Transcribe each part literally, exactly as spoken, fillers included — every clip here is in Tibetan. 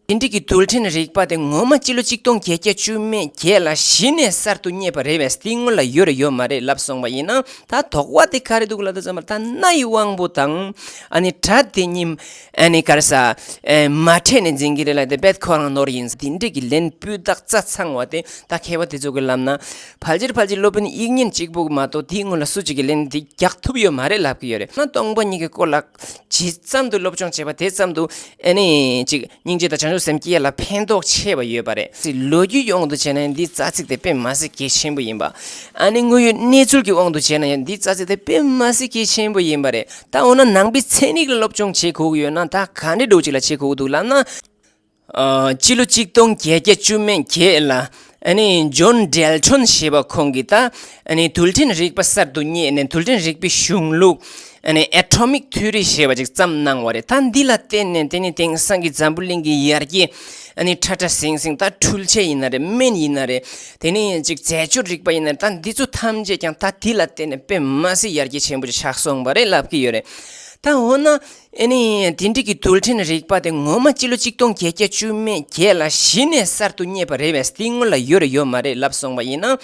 དེ་འདྲ་གི་རྡུལ་ཕྲན་རིག་པ་དེ་ངོ་མ་སྤྱི་ལོ་གཅིག་སྟོང་བརྒྱད་བརྒྱ་བཅུ་མེད་བརྒྱད་ལ་གཞི་ནས་གསར་དུ་རྙེད་པ་རེད་པས། དེ་སྔོན་ལ་ཡོད་རེད་ཡོད་མ་རེད་ལབ་སོང་བ་ཡིན་ན། ད་དོགས་པ་དེ་ག་རེ་འདུག་ལབ་དུས་ཙམ་པར། ད་རྣ་ཡི་དབང་པོ་དང་ཨ་ནི་སྒྲ་དེ་གཉིས་ཨ་ནི་ག་རེ་ཟ། ཨེ། མ་ཕྲད་ནས་འཛིན་གྱི་རེད་ལབ་དེ་རྦད་ཁོ་རང་ནོར་ཡིན། དེ་འདྲ་གི་ལན་སྤུས་དག་རྩ་ཚང་བ་དེ་ད་མཁས་པ་དེ་ཚོ་གི་ལབ་ན། ཕལ་ཆེར་ཕལ་ཆེར་སློབ་དཔོན་དབྱིག་གཉེན་གཅིག་པུ་མ་གཏོགས་དེའི་སྔོན་ལ་སུ་གཅིག་གིས་ལན་དེ་རྒྱག་ཐུབ་ཡོད་མ་རེད་ལབ་ཀྱི་ཡོད་རེད། ན་སྟོང་པ་ཉིད་ཀྱི་སྐོར་ལ་ཇི་ཙམ་དུ་སློབ་སྦྱོང་བྱས་པ་དེ་ཙམ་དུ་ཨ་ནི་ཅིག་སྙིང་རྗེ་དང་བྱང་ཆུབ་སེམས་སྐྱེ་ལ་ཕན་ཐོགས་ཆེ་བ་ཡོད་པ་རེད། ལོ་རྒྱུས་ཀྱི་དབང་དུ་བྱས་ན་ཡང་འདིའི་རྩ་ཚིག་དེ་དཔེ་མ་སྲིད་གལ་ཆེན་པོ་ཡིན་པ། ཨ་ནི་དངོས་ཡོད་གནས་ཚུལ་གྱི་དབང་དུ་བྱས་ན་ཡང་འདིའི་རྩ་ཚིག་དེ་དཔེ་མ་སྲིད་གལ་ཆེན་པོ་ཡིན་པ་རེད། ད་འོ་ན་ནང་པའི་ཚན་རིག་ལ་སློབ་སྦྱོང་བྱེད་དགོས་ཀྱི་ཡོད་ན་ད་ག་འདྲ་འདྲ་བོ་ཅིག་ལ་བྱེད་དགོས་ཀྱི་འདུག་ལབ་ན། ཨ། སྤྱི་ལོ་གཅིག་སྟོང་བརྒྱད་བརྒྱ་བཅུ་མེད་བརྒྱད་ལ་ཨ་ནི་ཇོན་ཌལ་ཊོན་ཞེས་པ་ཁོང་གིས་ད་ཨ་ནི་རྡུལ་ཕྲན་རིག་པ་གསར་དུ་རྙེད་ནས་རྡུལ་ཕྲན་རིག་པའི་གཞུང་ལུགས་ཨ་ནི་ཨེ་ཊོ་མིག་ཐིའོ་རི་ཞེས་པ་ཅིག་བརྩམས་གནང་བ་རེད། ད་འདི་ལ་བརྟེན་ནས་དེ་ནི་དེང་སང་གི་འཛམ་བུ་གླིང་གི་ཡར་རྒྱས་ཨ་ནི་ཁྲ་ཁྲ་ཟིང་ཟིང་། ད་འཕྲུལ་ཆས་ཡིན་ན་རེད། སྨན་ཡིན་ན་རེད། དེ་ནི་ཅིག་རྫས་སྦྱོར་རིག་པ་ཡིན་ན་རེད། ད་འདི་ཚོ་ཐམས་ཅད་ཀྱང་ད་འདི་ལ་བརྟེན་ནས་དཔེ་མ་སྲིད་ཡར་རྒྱས་ཆེན་པོ་ཅིག་ཆགས་སོང་བ་རེད་ལབ་ཀྱི་ཡོད་རེད། ད་འོ་ན། ཨ་ནི་དེ་འདྲ་གི་རྡུལ་ཕྲན་རིག་པ་དེ་ངོ་མ་སྤྱི་ལོ་གཅིག་སྟོང་བརྒྱད་བརྒྱ་བཅུ་མེད་བརྒྱད་ལ་གཞི་ནས་གསར་དུ་རྙེད་པ་རེད་པས། དེ་སྔོན་ལ་ཡོད་རེད་ཡོད་མ་རེད་ལབ་སོང་བ་ཡིན་ན།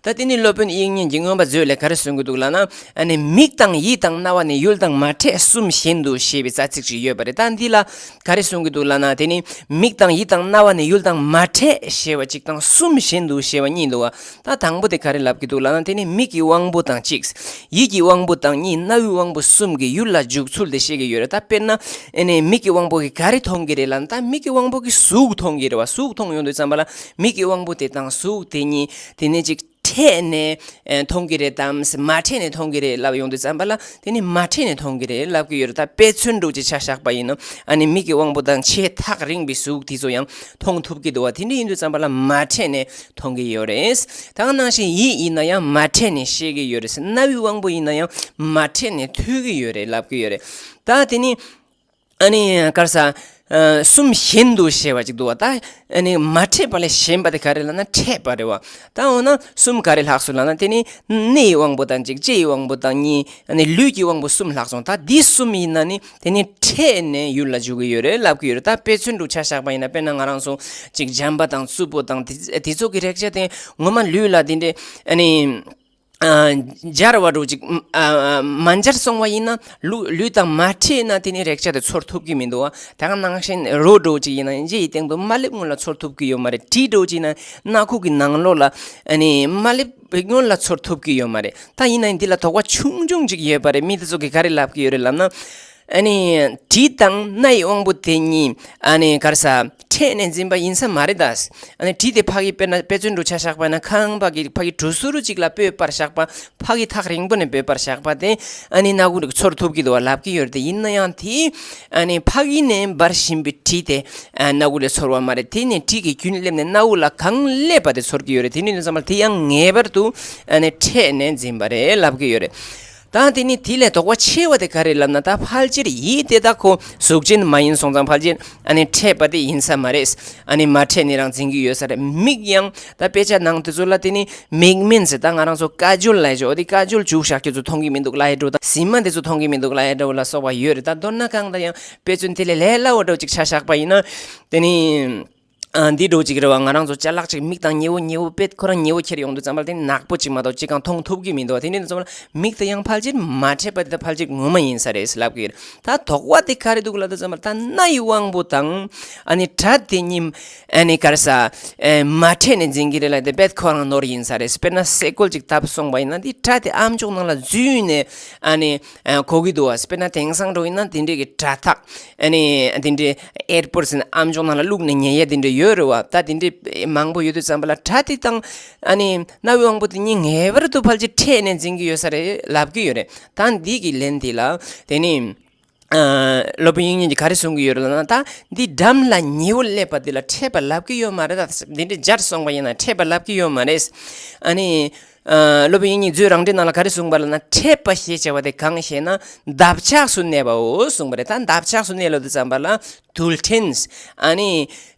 ད་དེ་ནི་སློབ་དཔོན་དབྱིག་གཉེན་གྱིས་མངོན་པ་མཛོད་ལས་ག་རེ་གསུང་གི་འདུག་ལབ་ན། ཨ་ནི་མིག་དང་ཡིད་དང་རྣ་བ་ནི་ཡུལ་དང་མ་ཕྲད་གསུམ་བཞིན་དུ་ཞེས་པའི་རྩ་ཚིག་ཅིག་ཡོད་པ་རེད། ད་འདི་ལ་ག་རེ་གསུང་གི་འདུག་ལབ་ན། དེ་ནི་མིག་དང་ཡིད་དང་རྣ་བ་ནི་ཡུལ་དང་མ་ཕྲད་ཞེས་པ་གཅིག་དང་གསུམ་བཞིན་དུ་ཞེས་པ་གཉིས་འདུག་བ། ད་དང་པོ་དེ་ག་རེ་ལབ་ཀྱི་འདུག་ལབ་ན། དེ་ནི་མིག་གི་དབང་པོ་དང་གཅིག་ཡིད་ཀྱི་དབང་པོ་དང་གཉིས། རྣ་བའི་དབང་པོ་གསུམ་གྱི་ཡུལ་ལ་འཇུག་ཚུལ་དེ་བཤད་ཀྱི་ཡོད་རེད། ད་དཔེར་ན་ཨ་ནི་མིག་གི་དབང་པོ་གིས་ག་རེ་མཐོང་གི་རེད་ལབ་ན། ད་མིག་གི་དབང་པོ་གིས་གཟུགས་མཐོང་གི་རེད་བ། གཟུགས་མཐོང་ཡོང་དུས་ཙམ་པ་ལ་མིག་གི་དབང་པོ་དེ་དང་གཟུགས་དེ་གཉིས་དེ་ནས་ཅིག་ཕྲད་ནས་ཨེ་མཐོང་གི་རེད་དམ། མ་ཕྲད་ནས་མཐོང་གི་རེད་ལབ་ཡོང་དུས་ཙམ་པ་ལ་དེ་ནི་མ་ཕྲད་ནས་མཐོང་གི་རེད་ལབ་ཀྱི་ཡོད་རེད། ད་དཔེ་མཚོན་འདྲ་བོ་ཅིག་ཆ་བཞག་པ་ཡིན་ན། ཨ་ནི་མིག་གི་དབང་པོ་དང་ཆེས་ཐག་རིང་བའི་གཟུགས་དེ་ཚོ་ཡང་མཐོང་ཐུབ་ཀྱི་འདུག་བ། དེ་འདྲ་ཡིན་དུས་ཙམ་པ་ལ་མ་ཕྲད་ནས་མཐོང་གི་ཡོད་རེད། ད་ག་ནང་བཞིན་ཡིད་ཡིན་ན་ཡང་མ་ཕྲད་ནས་ཤེས་ཀྱི་ཡོད་རེད། རྣ་བའི་དབང་པོ་ཡིན་ན་ཡང་མ་ཕྲད་ནས་ཐོས་ཀྱི་ཡོད་རེད་ལབ་ཀྱི་ཡོད་རེད། ད་དེ་ནི་ཨ་ནི་ག་རེ་ཟ། ཨ། གསུམ་བཞིན་དུ་ཞེས་པ་ཅིག་འདུག་བ། ད་ཨ་ནི་མ་ཕྲད་པ་ལས་གཞན་པ་དེ་ག་རེ་ལབ་ན་ཕྲད་པ་རེད་བ། ད་འོ་ན་གསུམ་ག་རེ་ལྷག་སོང་ལབ་ན། དེ་ནི་སྣའི་དབང་པོ་དང་གཅིག་ལྕེའི་དབང་པོ་དང་གཉིས། ཨ་ནི་ལུས་ཀྱི་དབང་པོ་གསུམ་ལྷག་སོང་། ད་འདི་གསུམ་ཡིན་ན་ནི་དེ་ནི་ཕྲད་ནས་ཡུལ་ལ་འཇུག་གི་ཡོད་རེད་ལབ་ཀྱི་ཡོད་རེད། ད་དཔེ་མཚོན་དུ་ཆ་བཞག་པ་ཡིན་ན། དཔེར་ན་ང་རང་ཚོ་ཅིག་འཇམ་པ་དང་རྩུབ་པོ་དང་དེ་དེ་ཚོ་གི་རེག་བྱ་དེ་ངོ་མ་ལུས་ལ་དེ་འདྲའི་ཨ་ནི་ཨ་འབྱར་བ་འདྲ་བོ་ཅིག་ཨ་ཨ་མ་འབྱར་སོང་བ་ཡིན་ན། ལུས་ལུས་དང་མ་ཕྲད་ན་དེ་ནི་རེག་བྱ་དེ་ཚོར་ཐུབ་ཀྱི་མི་འདུག་བ། ད་ག་ནང་བཞིན་རོ་འདྲ་བོ་ཅིག་ཡིན་ན་ལྕེ་ཡི་སྟེང་དུ་མ་སླེབས་སྔོན་ལ་ཚོར་ཐུབ་ཀྱི་ཡོད་མ་རེད། དྲི་འདྲ་བོ་ཅིག་ཡིན་ན་སྣ་ཁུག་གི་ནང་ལོགས་ལ་ཨ་ནི་མ་སླེབས་སྔོན་ལ་ཚོར་ཐུབ་ཀྱི་ཡོད་མ་རེད། ད་ཡིན་ན་ཡང་འདི་ལ་དོགས་པ་ཆུང་ཆུང་ཅིག་ཡོད་པ་རེད། མི་དེ་ཚོ་གིས་ག་རེ་ལབ་ཀྱི་ཡོད་རེད་ལབ་ན། ཨ་ནི་དྲི་དང་སྣའི་དབང་པོ་དེ་གཉིས་ཨ་ནི་ག་རེ་ཟ། ཕྲད་ནས་འཛིན་པ་ཡིན་ས་མ་རེད་ད། ཨ་ནི་དྲི་དེ་ཕ་གི་དཔེར་ན་དཔེ་མཚོན་དུ་ཆ་བཞག་པ་ཡིན་ན། ཁང་པ་གི་ཕ་གི་གྲུ་ཟུར་གཅིག་ལ་སྤོས་པར་བཞག་པ། ཕ་གི་ཐག་རིང་པོ་ནས་སྤོས་པར་བཞག་པ་དེ་ཨ་ནི་སྣ་ཁུག་ནས་ཚོར་ཐུབ་ཀྱི་འདུག་བ་ལབ་ཀྱི་ཡོད་རེད། དེ་ཡིན་ན་ཡང་དེ་ཨ་ནི་ཕ་གི་ནས་འབར་བཞིན་པའི་དྲི་དེ་ཨ་སྣ་ཁུག་ལ་ཚོར་བ་མ་རེད། དེ་ནས་དྲི་གི་རྒྱུན་སླེབས་ནས་སྣ་ཁུག་ལ་གང་སླེབས་པ་དེ་ཚོར་གྱི་ཡོད་རེད། དེ་ནི་ཡིན་ཙམ་པ་དེ་ཡང་ངེས་པར་དུ་ཨ་ནི་ཕྲད་ནས་འཛིན་པ་རེད་ལབ་ཀྱི་ཡོད་རེད། ད་དེ་ནི་དེ་ལས་དོགས་པ་ཆེ་བ་དེ་ག་རེ་ལབ་ན། ད་ཕལ་ཆེར་ཡིད་དེ་ད་ཁོ་གཟུགས་ཅན་མ་ཡིན་སོང་ཙང་། ཕལ་ཆེར་ཨ་ནི་ཕྲད་པ་དེ་ཡིན་ས་མ་རེད། ཨ་ནི་མ་ཕྲད་ནི་རང་འཛིན་གྱི་ཡོད་ས་རེད། མིག་ཡང་ད་དཔེ་ཆ་ནང་དེ་ཚོ་ལ་དེ་ནི་མིག་སྨན་ཟེར། ད་ང་རང་ཚོ་ཀ་ཇོལ་ལབ་ཡ་ཅིག་འོ་དེ་ཀ་ཇོལ་བྱུགས་བཞག་རྒྱུ་ཚོ་མཐོང་གི་མི་འདུག་ལབ་ཡ་འདྲ་བོ་དང་། གཟིམ་མ་དེ་ཚོ་མཐོང་གི་མི་འདུག་ལབ་ཡ་འདྲ་བོ་ལ་སོགས་པ་ཡོད་རེད། ད་མདོར་ན་གང་ལྟར་ཡང་དཔེ་མཚོན་དེ་ལས་ལས་སླ་བོ་འདྲ་བོ་ཅིག་ཆ་བཞག་པ་ཡིན་ན། དེ་ནི། ཨ། འདི་འདྲ་བོ་ཅིག་རེད་བ། ང་རང་ཚོ་ཅ་ལག་ཅིག་མིག་དང་ཉེ་བོ་ཉེ་བོ་དཔེ་ཁོ་རང་ཉེ་བོ་ཁྱེར་ཡོང་དུས་ཙམ་པ་ལ་དེ་ནག་པོ་ཅིག་མ་གཏོགས་ཅི་གང་མཐོང་ཐུབ་ཀྱི་མི་འདུག་བ། དེ་འདྲ་ཡིན་དུས་ཙམ་པ་ལ་མིག་དེ་ཡང་ཕལ་ཆེར་མ་ཕྲད་པ་དེ་ད་ཕལ་ཆེར་ངོ་མ་ཡིན་ས་རེད་ལབ་ཀྱི་ཡོད། ད་དོགས་པ་དེ་ག་རེ་འདུག་ལབ་དུས་ཙམ་པ་ལ། ད་སྣ་ཡི་དབང་པོ་དང་ཨ་ནི་སྒྲ་དེ་གཉིས་ཨ་ནི་ག་རེ་ཟ། ཨེ། མ་ཕྲད་ནས་འཛིན་གྱི་རེད་ལབ་དེ་རྦད་ཁོ་རང་ནོར་ཡིན་ས་རེད། དཔེར་ན་སེ་གོལ་ཅིག་བཏབ་སོང་བ་ཡིན་ན། དེ་སྒྲ་དེ་ཨམ་ཅོག་ནང་ལ་འཛུལ་ནས་ཨ་ནི་ཨ། གོ་གི་འདུག་བ། དཔེར་ན་དེང་སང་འདྲ་བོ་ཡིན་ན་དེ་འདྲའི་གི་སྒྲ་ཐག་ཨ་ནི་དེ་འདྲའི་ཨེར་པོཌ་ཟེར་ན་ཨམ་ཅོག་ནང་ལ་བླུགས་ནས་ཉན་ཡས་དེ་འདྲ་ཡོད་རེད་བ། ད་དེ་འདྲའི་མང་པོ་ཡོད་དུས་ཙམ་པ་ལ་སྒྲ་དེ་དང་ཨ་ནི་རྣ་བའི་དབང་པོ་དེ་གཉིས་ངེས་པར་དུ་ཕལ་ཆེར་ཕྲད་ནས་འཛིན་གྱི་ཡོད་ས་རེད་ལབ་ཀྱི་ཡོད་རེད། ད་འདི་གི་ལན་དེ་ལ་དེ་ནི་ཨ། སློབ་དཔོན་དབྱིག་གཉེན་གྱིས་ག་རེ་གསུང་གི་ཡོད་རེད་ལབ་ན། ད་འདི་འགྲམ་ལ་ཉེ་བོ་སླེབས་པ་དེ་ལ་ཕྲད་པ་ལབ་ཀྱི་ཡོད་མ་རེད། ད་འདི་འདྲའི་སྦྱར་སོང་བ་ཡིན་ན་ཕྲད་པ་ལབ་ཀྱི་ཡོད་མ་རེད། ཨ་ནི། ཨ། སློབ་དཔོན་དབྱིག་གཉེན་མཛོད་རང་འགྲེལ་ནང་ལ་ག་རེ་གསུངས་པ་ལབ་ན། ཕྲད་པ་ཞེས་བྱ་བ་དེ་གང་ཞེ་ན། འདབ་ཆགས་སུ་གནས་པའོ་གསུངས་པ་རེད། ད་འདབ་ཆགས་སུ་གནས་ལབ་དུས་ཙམ་པ་ལ་རྡུལ་ཕྲན། ཨ་ནི།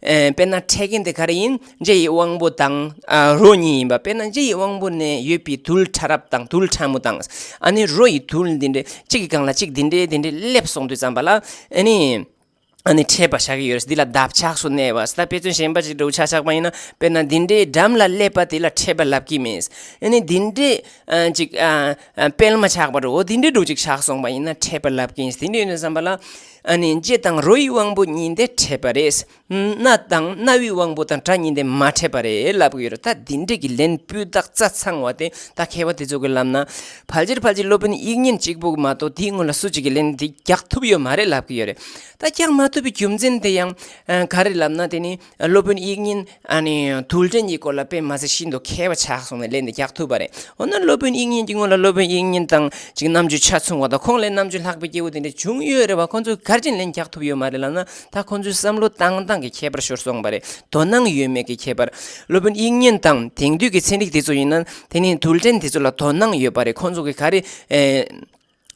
ཨེ། དཔེར་ན་ཕྲད་མཁན་དེ་ག་རེ་ཡིན། ལྕེ་ཡི་དབང་པོ་དང་ཨ། རོ་གཉིས་ཡིན་པ། དཔེར་ན་ལྕེ་ཡི་དབང་པོ་ནས་ཡོད་པའི་རྡུལ་ཕྲ་རབ་དང་རྡུལ་ཕྲ་མོ་དང་། ཨ་ནི་རོ་ཡི་རྡུལ་འདི་འདྲ་གཅིག་གི་སྒང་ལ་གཅིག་འདི་འདྲ་འདི་འདྲ་སླེབས་སོང་དུས་ཙམ་པ་ལ་ཨ་ནི། ཨ་ནི་འཕྲད་པ་ཆགས་ཀྱི་ཡོད་རེད། འདི་ལ་འདབ་ཆགས་སུ་གནས་པ། ད་དཔེ་མཚོན་གཞན་པ་ཅིག་འདྲ་བོ་ཆ་བཞག་པ་ཡིན་ན། དཔེར་ན་འདི་འདྲའི་འགྲམ་ལ་སླེབས་པ་དེ་ལ་འཕྲད་པ་ལབ་ཀྱི་མེད། ཨ་ནི་འདི་འདྲའི་ཨ་ཅིག་ཨ་ཨ་སྤེལ་མ་ཆགས་པ་འདྲ་བོ་འདི་འདྲའི་འདྲ་བོ་ཅིག་ཆགས་སོང་པ་ཡིན་ན་འཕྲད་པ་ལབ་ཀྱི་ཡིན། དེ་འདྲ་ཡིན་དུས་ཙམ་པ་ལ་ཨ་ནི་ལྕེ་དང་རོ་ཡི་དབང་པོ་གཉིས་དེ་འཕྲད་པ་རེད། སྣ་དང་རྣ་བའི་དབང་པོ་དང་སྒྲ་གཉིས་དེ་མ་འཕྲད་པ་རེད་ལབ་ཀྱི་ཡོད་རེད། ད་འདི་འདྲས་ཀྱི་ལན་སྤུས་དག་རྩ་ཚང་བ་དེ་ད་མཁས་པ་དེ་ཚོ་གི་ལབ་ན། ཕལ་ཆེར་ཕལ་ཆེར་སློབ་དཔོན་དབྱིག་གཉེན་གཅིག་པུ་མ་གཏོགས་དེའི་སྔོན་ལ་སུ་གཅིག་གི་ལན་དེ་རྒྱག་ཐུབ་ཡོད་མ་རེད་ལབ་ཀྱི་ཡོད་རེད། ད་རྒྱག་མ་ཐུབ་པའི་རྒྱུ་མཚན་དེ་ཡང་ཨ་ག་རེ་ལབ་ན། དེ་ནི་སློབ་དཔོན་དབྱིག་གཉེན་ཨ་ནི་རྡུལ་ཕྲན་གྱི་སྐོར་ལ་དཔེ་མ་སྲིད་ཤིན་ཏུ་མཁས་པ་ཆགས་སོང་ནས་ལན་དེ་རྒྱག་ཐུབ་པ་རེད། འོ་ན་སློབ་དཔོན་དབྱིག་གཉེན་གྱི་སྔོན་ལ་སློབ་དཔོན་དབྱིག་གཉེན་དང་ཅིག་རྣམ་དཔྱོད་ཆ་མཚུངས་པ་དང་། ཁོང་ལས་རྣམ་དཔྱོད་ལྷག་པའི་སྐྱེས་བུ་དེ་འདྲ་བྱུང་ཡོད་རེད་བ། ཁོང་ཚོས་ག་རེ་བྱས་ནས་ལན་རྒྱག་ཐུབ་ཡོད་མ་རེད་ལབ་ན། ད་ཁོང་ཚོའི་བསམ་བློ་བཏང་སྟངས་ཀྱི་ཁྱད་པར་ཤོར་སོང་བ་རེད། དོ་སྣང་ཡོད་མེད་ཀྱི་ཁྱད་པར། སློབ་དཔོན་དབྱིག་གཉེན་དང་དེང་དུས་ཀྱི་ཚན་རིག་དེ་ཚོ་ཡིན་ན། དེ་ནི་རྡུལ་ཕྲན་དེ་ཚོ་ལ་དོ་སྣང་ཡོད་པ་རེད། ཁོང་ཚོ་གིས་ག་རེ་ཨེ་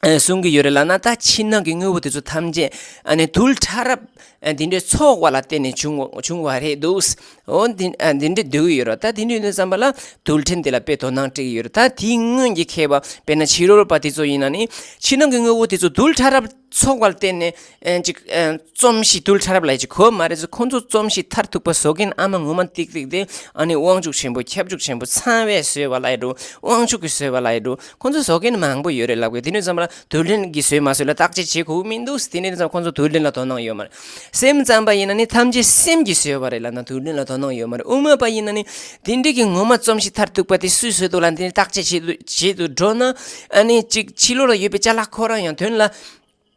ཨེ་གསུང་གི་ཡོད་རེད་ལབ་ན། ད་ཕྱི་ནང་གི་དངོས་པོ་དེ་ཚོ་ཐམས་ཅད་ཨ་ནི་རྡུལ་ཕྲ་རབ་ཨ་འདི་འདྲའི་ཚོགས་པ་ལ་བརྟེན་ནས་བྱུང་བ་བྱུང་བ་རེད་འདུག་འོ་འདི་ཨ་འདི་འདྲའི་འདོད་ཀྱི་ཡོད་རེད། ད་དེ་འདྲ་ཡིན་དུས་ཙམ་པ་ལ་རྡུལ་ཕྲན་དེ་ལ་དཔེ་དོ་སྣང་སྤྲད་ཀྱི་ཡོད་རེད། ད་དེའི་སྔོན་གྱི་མཁས་པ་དཔེར་ན་ཕྱི་རོལ་པ་དེ་ཚོ་ཡིན་ན་ནི། ཕྱི་ནང་གི་དངོས་པོ་དེ་ཚོ་རྡུལ་ཕྲ་རབ་ཚོགས་པར་བརྟེན་ནས་ཨེ་ཅིག་ཨེ་རྩོམ་གཞི་རྡུལ་ཕྲ་རབ་ལ་ཅིག་གོ་མ་རེད་ཟེར། ཁོང་ཚོ་རྩོམ་གཞི་མཐར་ཐུག་པ་བཟོ་མཁན་ཨ་མ་ངོ་མ་ཏིག་ཏིག་དེ་ཨ་ནི་དབང་ཕྱུག་ཆེན་པོ་ཁྱབ་འཇུག་ཆེན་པོ་ཚངས་པས་བཟོས་པ་ལ་ཡི་འགྲོ། དབང་ཕྱུག་གིས་བཟོས་པ་ལ་ཡི་འགྲོ། ཁོང་ཚོ་བཟོ་མཁན་མང་པོ་ཡོད་རེད་ལབ་དགོས། དེ་འདྲ་ཙམ་ལ་རྡུལ་ཕྲན་གྱིས་བཟོས་མ་བཟོས་ལ་བརྟག་དཔྱད་བྱེད་དགོས་མི་འདུག་དེ་འདྲ་ཙམ་ཁོང་ཚོ་རྡུལ་ཕྲན་ལ་དོ་སྣང་ཡོད་མ་རེད། སེམས་ཙམ་པ་ཡིན་ན་ནི་ཐམས་ཅད་སེམས་ཀྱིས་བཟོས་པ་རེད་ལབ་ན་རྡུལ་ཕྲན་ལ་དོ་སྣང་ཡོད་མ་རེད། དབུ་མ་པ་ཡིན་ན་ནི་དེ་འདྲ་གི་ངོ་མ་རྩོམ་གཞི་མཐར་ཐུག་པ་དེ་སུས་བཟོས་འདུག་ལབ་ནས་བརྟག་དཔྱད་བྱེད་དུ་བྱེད་དུ་འགྲོ་ན། ཨ་ནི་ཅིག་ཕྱི་ལོགས་ལ་ཡོད་པའི་ཅ་ལག་ཁོ་རང་ཡང་དོན་ལ་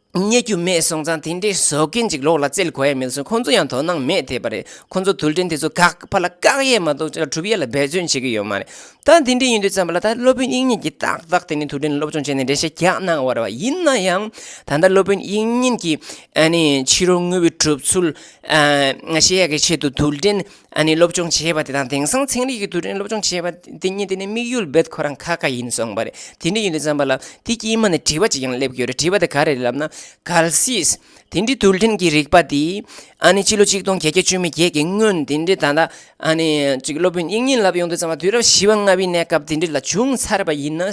རྙེད་རྒྱུ་མེད་སོང་ཙང་། དེ་འདྲའི་བཟོ་མཁན་ཅིག་ལོགས་ལ་བཙལ་དགོས་ཡ་མེད་སོང་། ཁོང་ཚོ་ཡང་དོ་སྣང་མེད་བསྡད་པ་རེད། ཁོང་ཚོ་རྡུལ་ཕྲན་དེ་ཚོ་བཀག་ཕར་ལ་བཀག་ཡས་མ་གཏོགས་སྒྲུབ་ཡས་ལ་འབད་བརྩོན་བྱེད་ཀྱི་ཡོད་མ་རེད། ད་དེ་འདྲ་ཡིན་དུས་ཙམ་པ་ལ་ད་སློབ་དཔོན་དབྱིག་གཉེན་གྱིས་ཏག་ཏག་དེ་ནི་རྡུལ་ཕྲན་སློབ་སྦྱོང་བྱས་ནས་འགྲེལ་བཤད་རྒྱག་གནང་བ་རེད་བ། ཡིན་ན་ཡང་ད་ལྟ་སློབ་དཔོན་དབྱིག་གཉེན་གྱིས་ཨ་ནི་ཕྱི་རོལ་དངོས་པོའི་གྲུབ་ཚུལ་ཨ་ཤེས་ཡས་ཀྱི་ཆེད་དུ་རྡུལ་ཕྲན་ཨ་ནི་སློབ་སྦྱོང་བྱས་པ་དེ་དང་། དེང་སང་ཚན་རིག་གི་རྡུལ་ཕྲན་སློབ་སྦྱོང་བྱས་པ་དེ་གཉིས་དེ་ནི་དམིགས་ཡུལ་རྦད་ཁོ་རང་ཁ་ཁ་ཡིན་སོང་བ་རེད། དེ་འདྲ་ཡིན་དུས་ཙམ་པ་ལ་དེ་དཀྱིལ་མ་ནས་དྲི་བ་ཅིག་ཡང་སླེབས་ཀྱི་ཡོད་རེད། དྲི་བ་དེ་ག་རེ་རེད་ལབ་ན། གལ་སྲིད་དེ་འདྲའི་རྡུལ་ཕྲན་གྱི་རིག་པ་དེ་ཨ་ནི་ཕྱི་ལོ་ཆིག་སྟོང་བརྒྱད་བརྒྱ་བཅུ་མེད་བརྒྱད་ཀྱི་སྔོན་དེ་འདྲའི་ད་ལྟ་ཨ་ནི་ཅིག་སློབ་དཔོན་དབྱིག་གཉེན་ལབ་ཡོང་དུས་ཙམ་པ་དུས་རབས་བཞི་པ་ལྔ་པའི་གནས་སྐབས་དེ་འདྲ་ལ་བྱུང་ཚར་བ་ཡིན་ན།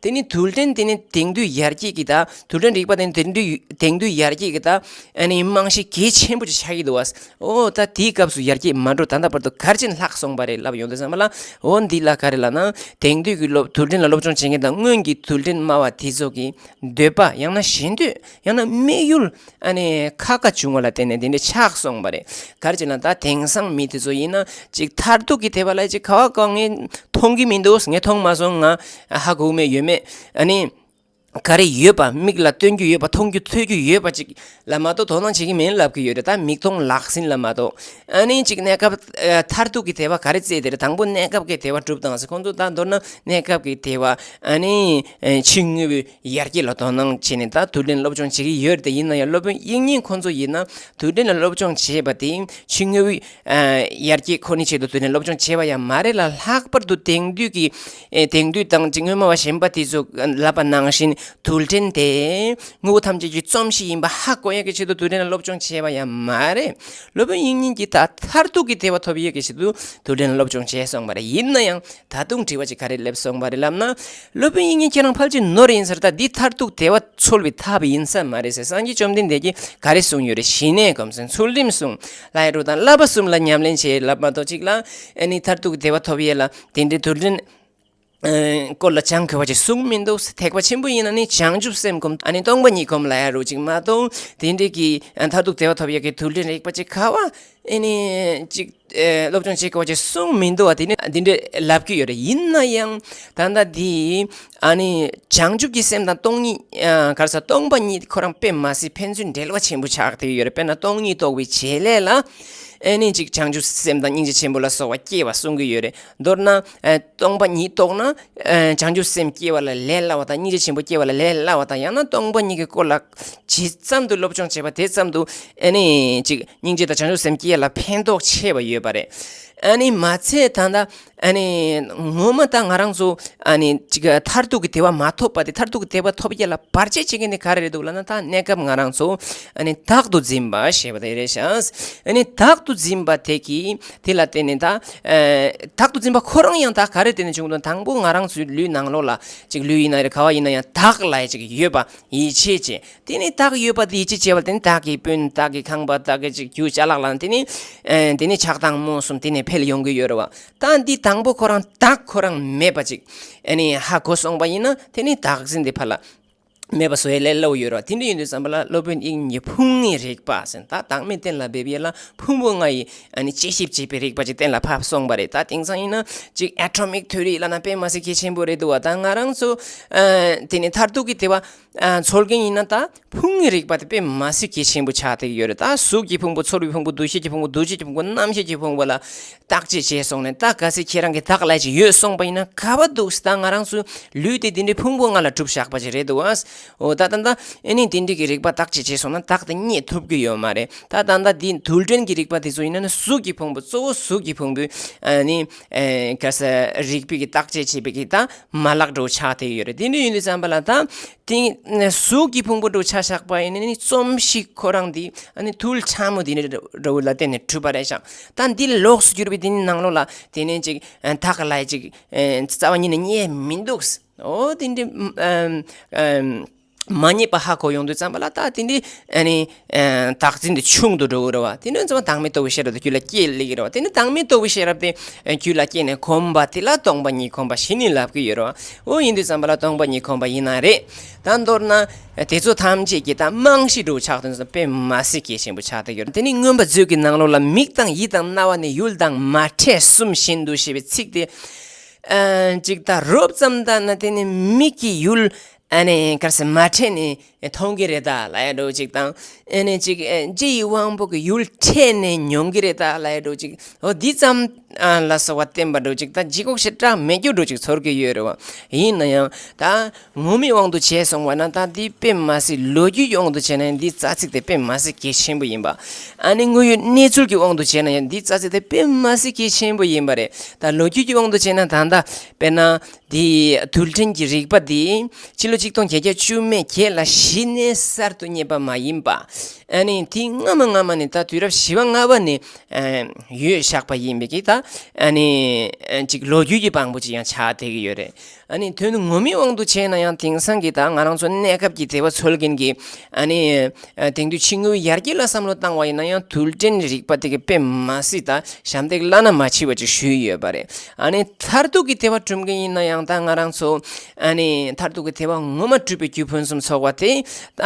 དེ་ནི་རྡུལ་ཕྲན་དེ་ནི་དེང་དུས་ཡར་རྒྱས་ཀྱི་ད་རྡུལ་ཕྲན་རིག་པ་དེ་ནི་དེང་དུས་དེང་དུས་ཡར་རྒྱས་ཀྱི་ད་ཨ་ནི་རྨང་གཞི་གལ་ཆེན་པོ་ཅིག་ཆགས་ཀྱི་འདུག་བ། འོ་ད་དེའི་སྐབས་སུ་ཡར་རྒྱས་མ་འགྲོ་ད་ལྟ་བར་དུ་ག་རེ་བྱས་ནས་ལྷག་སོང་བ་རེད་ལབ་ཡོང་དུས་ཙམ་པ་ལ། འོ་འདི་ལ་ག་རེ་ལབ་ན། དེང་དུས་ཀྱི་སློབ་རྡུལ་ཕྲན་ལ་སློབ་སྦྱོང་བྱེད་མཁན་དང་སྔོན་གྱི་རྡུལ་ཕྲན་སྨྲ་བ་དེ་ཚོ་གི་འདོད་པ་ཡང་ན་ཞེ་འདོད་ཡང་ན་དམིགས་ཡུལ་ཨ་ནི་ཁ་ཁ་བྱུང་བ་ལ་བརྟེན་ནས་དེ་འདྲ་ཆགས་སོང་བ་རེད། ག་རེ་བྱས་ན་ད་དེང་སང་མི་དེ་ཚོ་ཡིན་ན་ཅིག་མཐར་ཐུག་གི་དེ་བ་ལ་ཅིག་ག་བ་ག་ངས་མཐོང་གི་མི་འདུག་ངས་མཐོང་མ་སོང་། ང་ཧ་གོ་མེད། ཡོད་མེད་ཨ་ནི་ག་རེ་ཡོད་པ། མིག་ལ་སྟོན་རྒྱུ་ཡོད་པ། མཐོང་རྒྱུ་ཐོས་རྒྱུ་ཡོད་པ་ཅིག་ལ་མ་གཏོགས་དོ་སྣང་བྱེད་ཀྱི་མིན་ལབ་ཀྱི་ཡོད་རེད། ད་མིག་མཐོང་ལག་ཟིན་ལ་མ་གཏོགས། ཨ་ནི་ཅིག་གནས་སྐབས་ཨ་མཐར་ཐུག་གི་དེ་བ་ག་རེ་བཙལ་དེ་རེད། དང་པོ་གནས་སྐབས་ཀྱི་དེ་བ་སྒྲུབ་དང་ཟེར། ཁོང་ཚོ་ད་མདོར་ན་གནས་སྐབས་ཀྱི་དེ་བ་ཨ་ནི་ཨ་ཕྱི་དངོས་པོའི་ཡར་རྒྱས་ལ་དོ་སྣང་བྱས་ནས་ད་རྡུལ་ཕྲན་སློབ་སྦྱོང་བྱེད་ཀྱི་ཡོད་རེད། དེ་ཡིན་ན་ཡང་སློབ་དཔོན་དབྱིག་གཉེན་ཁོང་ཚོ་ཡིན་ན་རྡུལ་ཕྲན་ལ་སློབ་སྦྱོང་བྱེད་པ་དེ་ཕྱི་དངོས་པོའི་ཨ་ཡར་རྒྱས་ཁོ་ནའི་ཆེད་དུ་དེ་ནས་སློབ་སྦྱོང་བྱས་པ་ཡང་མ་རེད་ལ། ལྷག་པར་དུ་དེང་དུས་ཀྱི་ཨེ་དེང་དུས་དང་ཅིག་སྔོན་མ་བ་གཞན་པ་དེ་ཚོ་ལབ་པ་ནང་བཞིན་རྡུལ་ཕྲན་དེ་དངོས་པོ་ཐམས་ཅད་ཀྱི་རྩོམ་གཞི་ཡིན་པ་ཧ་གོ་ཡག་གི་ཆེད་དུ་རྡུལ་ཕྲན་ལ་སློབ་སྦྱོང་བྱས་པ་ཡང་མ་རེད། སློབ་དཔོན་དབྱིག་གཉེན་གྱིས་ད་མཐར་ཐུག་གི་དེ་བ་ཐོབ་ཡག་གི་ཆེད་དུ་རྡུལ་ཕྲན་ལ་སློབ་སྦྱོང་བྱས་སོང་བ་རེད། ཡིན་ན་ཡང་ད་དུང་དྲི་བ་ཅིག་ག་རེ་སླེབས་སོང་བ་རེད་ལབ་ན། སློབ་དཔོན་དབྱིག་གཉེན་ཁྱེད་རང་ཕལ་ཆེར་ནོར་ཡིན་ཟེར། ད་འདི་མཐར་ཐུག་དེ་བ་འཚོལ་བའི་ཐབས་ཡིན་ས་མ་རེད་ཟེར། སངས་རྒྱས་བཅོམ་ལྡན་འདས་ཀྱིས་ག་རེ་གསུངས་ཡོད་རེད། ཞི་གནས་སྒོམ་གསུམ། ཚུལ་ཁྲིམས་སྲུང་། ལྷ་ཡི་དྲུག་དང་བསླབ་པ་གསུམ་ལ་ཉམས་ལེན་བྱེད་ལབ་མ་གཏོགས་ཅིག་ལ་ཨ་ནི་མཐར་ཐུག་དེ་བ་ཐོབ་ཡས་ལ་དེ་འདྲའི་རྡུལ་ཕྲན་ཨ་སྐོར་ལ་སྦྱང་དགོས་པ་ཅིག་གསུངས་མི་འདུག། ཐེག་པ་ཆེན་པོ་ཡིན་ན་ནི་བྱང་ཆུབ་སེམས་སྒོམ། ཨ་ནི་སྟོང་པ་ཉིད་སྒོམ་ལ་ཡ་རུ་ཅིག་མ་གཏོགས་དེ་འདྲའི་གི་ཨ་མཐར་ཐུག་དེ་བ་ཐོབ་ཡས་ཀྱི་རྡུལ་ཕྲན་རིག་པ་ཅིག་ག་བ་ཨ་ནི་ཅིག་ཨེ་སློབ་སྦྱོང་བྱེད་དགོས་པ་ཅིག་གསུངས་མི་འདུག་བ། དེ་ནི་འདི་འདྲ་ལབ་ཀྱི་ཡོད་རེད། ཡིན་ན་ཡང་ད་ལྟ་འདི་ཨ་ནི་བྱང་ཆུབ་ཀྱི་སེམས་དང་སྟོང་ཉིད་ཨ་ག་རེ་ཟེར། སྟོང་པ་ཉིད་ཁོ་རང་དཔེ་མ་སྲིད་ཕན་ཚུན་འབྲེལ་བ་ཆེན་པོ་ཆགས་བསྡད་ཡོད་རེད། དཔེར་ན་སྟོང་ཉིད་རྟོགས་པའི་བྱེད་ལས་ལ་ཨ་ནི་ཅིག་བྱང་ཆུབ་སེམས་དང་སྙིང་རྗེ་ཆེན་པོ་ལ་སོགས་པ་སྐྱེ་བ་གསུང་གི་ཡོད་རེད། མདོར་ན་ཨ་སྟོང་པ་ཉིད་རྟོགས་ན་ཨ་བྱང་ཆུབ་སེམས་སྐྱེ་བ་ལ་ལས་སླ་བ་དང་། སྙིང་རྗེ་ཆེན་པོ་སྐྱེ་བ་ལ་ལས་སླ་བ་དང་། ཡང་ན་སྟོང་པ་ཉིད་ཀྱི་སྐོར་ལ་ཇི་ཙམ་དུ་སློབ་སྦྱོང་བྱེད་པ་དེ་ཙམ་དུ་ཨ་ནི་ཅིག་སྙིང་རྗེ་དང་བྱང་ཆུབ་སེམས་སྐྱེ་ལ་ཕན་ཐོགས་ཆེ་བ་ཡོད་པ་རེད། ཨ་ནི་མ་ཚད་ད་ལྟ་ ཨ་ནི་ངོ་མ་ད་ང་རང་ཚོ་ཨ་ནི་ཅིག་མཐར་ཐུག་གི་དེ་བ་མ་ཐོབ་པ་དེ། མཐར་ཐུག་གི་དེ་བ་ཐོབ་ཡ་ལ་བར་ཆད་བྱེད་མཁན་དེ་ག་རེ་རེད་འདུག་ལབ་ན། ད་གནས་སྐབས་ང་རང་ཚོ་ཨ་ནི་བདག་ཏུ་འཛིན་པ་ཞེས་པ་དེ་རེད་ཤག་ཨ་ནི་བདག་ཏུ་འཛིན་པ་དེ་གི་དེ་ལ་བརྟེན་ནས་ད་ཨ་བདག་ཏུ་འཛིན་པ་ཁོ་རང་ཡང་ད་ག་རེ་བརྟེན་ནས་བྱུང་འདུག་དང་པོ་ང་རང་ཚོའི་ལུས་ནང་ལོགས་ལ་ཅིག་ལུས་ཡིན་ན་རེད། ག་བ་ཡིན་ན་ཡང་བདག་ལ་ཅིག་ཡོད་པ། ཡིད་ཆེས་བྱེད། དེ་ནི་བདག་ཡོད་པ་དེ་ཡིད་ཆེས་བྱས་པ་དེ་ནི་བདག་གི་སྤུན། བདག་གི་ཁང་པ། བདག་གི་ཅིག་རྒྱུ་ཅ་ལག་ལ་དེ་ནི་ཨ་དེ་ནི་ཆགས་སྡང་རྨོངས་གསུམ་དེ་ནི་འཕེལ་ཡོང་གི་ཡོད་རེད་བ། ད་འདི་དང་པོ་ཁོ་རང་བདག་ཁོ་རང་མེད་པ་ཅིག་ཨ་ནི་ཧ་གོ་སོང་པ་ཡིན་ན། དེ་ནི་བདག་འཛིན་དེ་ཕར་ལ་མེད་པ་བཟོ་ཡ་ལས་སླ་བོ་ཡོད་རེད་བ། དེ་འདྲ་ཡིན་དུས་ཙམ་པ་ལ་སློབ་དཔོན་དབྱིག་གཉེན་ཕུང་ནི་རིག་པ་ཟེར། ད་བདག་མེད་གཏན་ལ་འབེབས་ཡ་ལ་ཕུང་པོ་ལྔ་ཡི་ཨ་ནི་དཔྱད་ཞིབ་བྱེད་པའི་རིག་པ་ཅིག་གཏན་ལ་ཕབ་སོང་པ་རེད། ད་དེང་སང་ཡིན་ན་ཅིག་ཨེ་ཊོ་མིག་ཐི་ཡོ་རི་ལབ་ན་དཔེ་མ་སྲིད་གལ་ཆེན་པོ་རེད་འདུག་བ། ད་ང་རང་ཚོ་ཨ་དེ་ནི་མཐར་ཐུག་གི་དེ་བ་ཨ་འཚོལ་མཁན་ཡིན་ན་ད་ཕུང་པོའི་རིག་པ་དེ་དཔེ་མ་སྲིད་གལ་ཆེན་པོ་ཆགས་བསྡད་ཀྱི་ཡོད་རེད། ད་གཟུགས་ཀྱི་ཕུང་པོ། ཚོར་བའི་ཕུང་པོ། འདུ་ཤེས་ཀྱི་ཕུང་པོ། འདུ་བྱེད་ཀྱི་ཕུང་པོ། རྣམ་ཤེས་ཀྱི་ཕུང་པོ་ལ་བརྟག་དཔྱད་བྱས་སོང་ནས། ད་གལ་སྲིད་ཁྱེད་རང་གི་བདག་ལ་ཅིག་ཡོད་སོང་པ་ཡིན་ན་ག་བ་འདུག་ད་ང་རང་ཚོའི་ལུས་དེ་དེ་འདྲའི་ཕུང་པོ་ལྔ་ལ་གྲུབ་བཞག་པ་ཅིག་རེད་འདུག་ཨ། འོ་ད་ད་ད་ཨ་ནི་དེ་འདྲའི་གི་རིག་པ་བརྟག་དཔྱད་བྱས་སོང་ན་བདག་དེ་རྙེད་ཐུབ་ཀྱི་ཡོད་མ་རེད། ད་ད་ད་འདི་རྡུལ་ཕྲན་གྱི་རིག་པ་དེ་ཚོ་ཡིན་ན་ནི་གཟུགས་ཀྱི་ཕུང་པོ། གཙོ་བོ་གཟུགས་ཀྱི་ཕུང་པོའི་ཨ་ནི་ཨེ་ག་ས་རིག་པའི་གི་བརྟག་དཔྱད་བྱེད་པའི་གི་ད་མ་ལག་འདྲ་བོ་ཆགས་བསྡད་ཀྱི་ཡོད་རེད། དེ་འདྲ་ཡིན་དུས་ཙམ་པ་ལ་ད་དེ་གཟུགས་ཀྱི་ཕུང་པོ་འདྲ་བོ་ཆ་བཞག་པ་ཡིན་ན་ནི་རྩོམ་གཞི་ཁོ་རང་འདི་ཨ་ནི་རྡུལ་ཕྲ་མོ་དེ་འདྲ་བོ་ལ་བརྟེན་ནས་གྲུབ་པ་རེད་ཤག་ད་འདི་ལོགས་སུ་གྱུར་པའི་དེ་ནི་ནང་ལོགས་ལ་དེ་ནི་ཅིག་ཨ་བདག་ལ་ཅིག་ཨ་རྩ་བ་ཉིད་ནས་རྙེད་མི་འདུག་འོ་དེ་འདྲ་ཨ་ཨ་མ་རྙེད་པ་ཧ་གོ་ཡོང་དུས་ཙམ་པ་ལ་ད་དེ་འདྲ་ཨ་ནི་ཨ་བདག་འཛིན་དེ་ཆུང་དུ་འགྲོ་གི་རེད་བ། དེ་འདྲ་ཙམ་པ་བདག་མེད་རྟོགས་པའི་ཤེས་རབ་དེ་རྒྱུད་ལ་སྐྱེས་སླེབས་ཀྱི་རེད་བ། དེ་ནི་བདག་མེད་རྟོགས་པའི་ཤེས་རབ་དེ་རྒྱུད་ལ་སྐྱེས་ནས་གོམས་པ་དེ་ལ་སྟོང་པ་ཉིད་ཁོམ་པ་ཞེས་ནི་ལབ་ཀྱི་ཡོད་རེད་བ། འོ་ཡིན་དུས་ཙམ་པ་ལ་སྟོང་པ་ཉིད་ཁོམ་པ་ཡིན་ན་རེད། ད་མདོར་ན་དེ་ཚོ་ཐམས་ཅད་ཀྱི་ད་རྨང་གཞི་འདྲ་བོ་ཆགས་དོན་དཔེ་མ་སྲིད་གལ་ཆེན་པོ་ཆགས་བསྡད་ཡོད་རེད། དེ་ནི་མངོན་པ་མཛོད་ཀྱི་ནང་ལོགས་ལ་མིག་དང་ཡིད་དང་རྣ་བ་ནི་ཡུལ་དང་མ་ཕྲད་གསུམ་བཞིན་དུ་ཞེས་པའི་ཚིག་དེ་ཨ་ཅིག་ད་རོབ་ཙམ་ལྟ་ན་དེ་ནི་མིག་གི་ཡུལ་ཨ་ནི་ག་རེ་ཟེར་མ་ཕྲད་ནས་མཐོང་གི་རེད་ད་ལབ་ཡ་འདྲ་བོ་ཅིག་དང་། ཨ་ནི་ཅིག་ཨ་ལྕེ་ཡི་དབང་པོ་གི་ཡུལ་ཕྲད་ནས་མྱོང་གི་རེད་ད་ལབ་ཡ་འདྲ་བོ་ཅིག་འོ་འདི་ཙམ་ཨ་ལ་སོགས་པ་བསྟན་པ་འདྲ་བོ་ཅིག་ད་ལྗིད་ཁོག་ཞེ་དྲག་མེད་རྒྱུ་འདྲ་བོ་ཅིག་ཚོར་གི་ཡོད་རེད་བ། ཡིན་ན་ཡང་ད་ངོ་མའི་དབང་དུ་བྱས་སོང་བ་ན་ད་འདི་དཔེ་མ་སྲིད། ལོ་རྒྱུས་ཀྱི་དབང་དུ་བྱས་ན་ཡང་འདི་རྩ་ཚིག་དེ་དཔེ་མ་སྲིད་གལ་ཆེན་པོ་ཡིན་པ། ཨ་ནི་དངོས་ཡོད་གནས་ཚུལ་གྱི་དབང་དུ་བྱས་ན་ཡང་འདི་རྩ་ཚིག་དེ་དཔེ་མ་སྲིད་གལ་ཆེན་པོ་ཡིན་པ་རེད། ད་ལོ་རྒྱུས་ཀྱི་དབང་དུ་བྱས་ན་ད་ལྟ་དཔེར་ན། དེ་རྡུལ་ཕྲན་གྱི་རིག་པ་དེ་ཕྱི་ལོ་ཆིག་སྟོང་བརྒྱད་བརྒྱ་བཅུ་མེད་བརྒྱད་ལ་གཞི་ནས་གསར་དུ་རྙེད་པ་མ་ཡིན་པ། ཨ་ནི་དེ་སྔ་མ་སྔ་མ་ནས་ད་དུས་རབས་བཞི་པ་ལྔ་པ་ནས་ཨ་ཡོད་བཞག་པ་ཡིན་པའི་གི་ད་ཨ་ནི་ཨ་ཅིག་ལོ་རྒྱུས་ཀྱི་དཔང་པོ་ཅིག་ཡང་ཆགས་བསྡད་ཀྱི་ཡོད་རེད། ཨ་ནི་དོན་དུ་ངོ་མའི་དབང་དུ་བྱས་ན་ཡང་དེང་སང་གི་ད་ང་རང་ཚོ་གནས་སྐབས་ཀྱི་དེ་བ་འཚོལ་མཁན་གྱི་ཨ་ནི། ཨ་དེང་དུས་ཕྱི་དངོས་ཡར་རྒྱས་ལ་བསམ་བློ་བཏང་བ་ཡིན་ན་ཡང་རྡུལ་ཕྲན་རིག་པ་དེ་གི་དཔེ་མ་སྲིད་ད་ཞབས་འདེགས་བླ་ན་མ་མཆིས་པ་ཅིག་ཞུས་ཡོད་པ་རེད། ཨ་ནི་མཐར་ཐུག་གི་དེ་བ་གྲུབ་མཁན་ཡིན་ན་ཡང་ད་ང་རང་ཚོ་ཨ་ནི་མཐར་ཐུག་གི་དེ་བ་ངོ་མ་གྲུབ་པའི་རྒྱུ་ཕུན་སུམ་ཚོགས་པ་དེ་ད་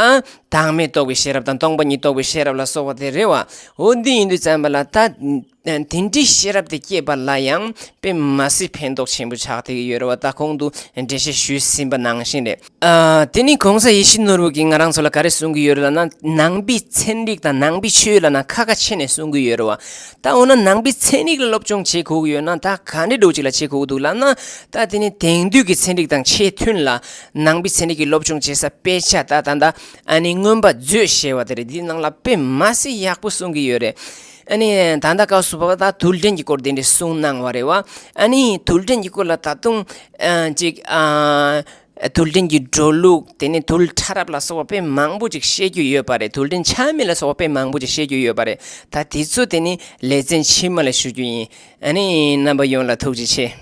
བདག་མེད་རྟོགས་པའི་ཤེས་རབ་དང་སྟོང་པ་ཉིད་རྟོགས་པའི་ཤེས་རབ་ལ་སོགས་པ་དེ་རེད་བ། འོ་འདི་ཡིན་དུས་ཙམ་པ་ལ་ད། དེ་འདྲའི་ཤེས་རབ་དེ་སྐྱེས་པ་ལ་ཡང་དཔེ་མ་སྲིད་ཕན་ཐོགས་ཆེན་པོ་ཆགས་བསྡད་ཀྱི་ཡོད་རེད་བ། ད་གོང་དུ་འགྲེལ་བཤད་ཞུས་ཟིན་པ་ནང་བཞིན་རེད། ཨ་དེ་ནི་གོང་ས་ཡིད་བཞིན་ནོར་བུ་གིས་ང་རང་ཚོ་ལ་ག་རེ་གསུང་གི་ཡོད་རེད་ལབ་ན། ནང་པའི་ཚན་རིག་དང་ནང་པའི་ཆོས་ལབ་ན་ཁ་ཁ་ཕྱེ་ནས་གསུང་གི་ཡོད་རེད་བ། ད་འོ་ན་ནང་པའི་ཚན་རིག་ལ་སློབ་སྦྱོང་བྱེད་དགོས་ཀྱི་ཡོད་ན་ད་ག་འདྲ་འདྲ་བོ་ཅིག་ལ་བྱེད་དགོས་ཀྱི་འདུག་ལབ་ན། ད་དེ་ནི་དེང་དུས་ཀྱི་ཚན་རིག་དང་ཆེས་མཐུན་ལ་ནང་པའི་ཚན་རིག་གི་སློབ་སྦྱོང་བྱེད་ས་དཔེ་ཆ་ད་ད་ད་ཨ་ནི་མངོན་པ་མཛོད་ཞེས་པ་དེ་རེད། འདིའི་ནང་ལ་དཔེ་མ་སྲིད་ཡག་པོ་གསུང་གི་ཡོད་རེད། ཨ་ནི་ད་ལྟ་སྐབས་སུ་བབ་པ་ད་རྡུལ་ཕྲན་གྱི་སྐོར་དེ་འདྲ་གསུངས་གནང་བ་རེད་བ། ཨ་ནི་རྡུལ་ཕྲན་གྱི་སྐོར་ལ་ད་དུང་ཨ་ཅིག་ཨ་རྡུལ་ཕྲན་གྱི་འགྲོ་ལུགས། དེ་ནི་རྡུལ་ཕྲ་རབ་ལ་སོགས་པ་དཔེ་མང་པོ་ཅིག་བཤད་རྒྱུ་ཡོད་པ་རེད། རྡུལ་ཕྲན་ཆ་མེད་ལ་སོགས་པ་དཔེ་མང་པོ་ཅིག་བཤད་རྒྱུ་ཡོད་པ་རེད། ད་དེ་ཚོ་དེ་ནི་ལེ་ཚན་ཕྱི་མ་ལ་ཞུ་རྒྱུ་ཡིན། ཨ་ནི་རྣམ་པ་ཡོངས་ལ་ཐུགས་རྗེ་ཆེ།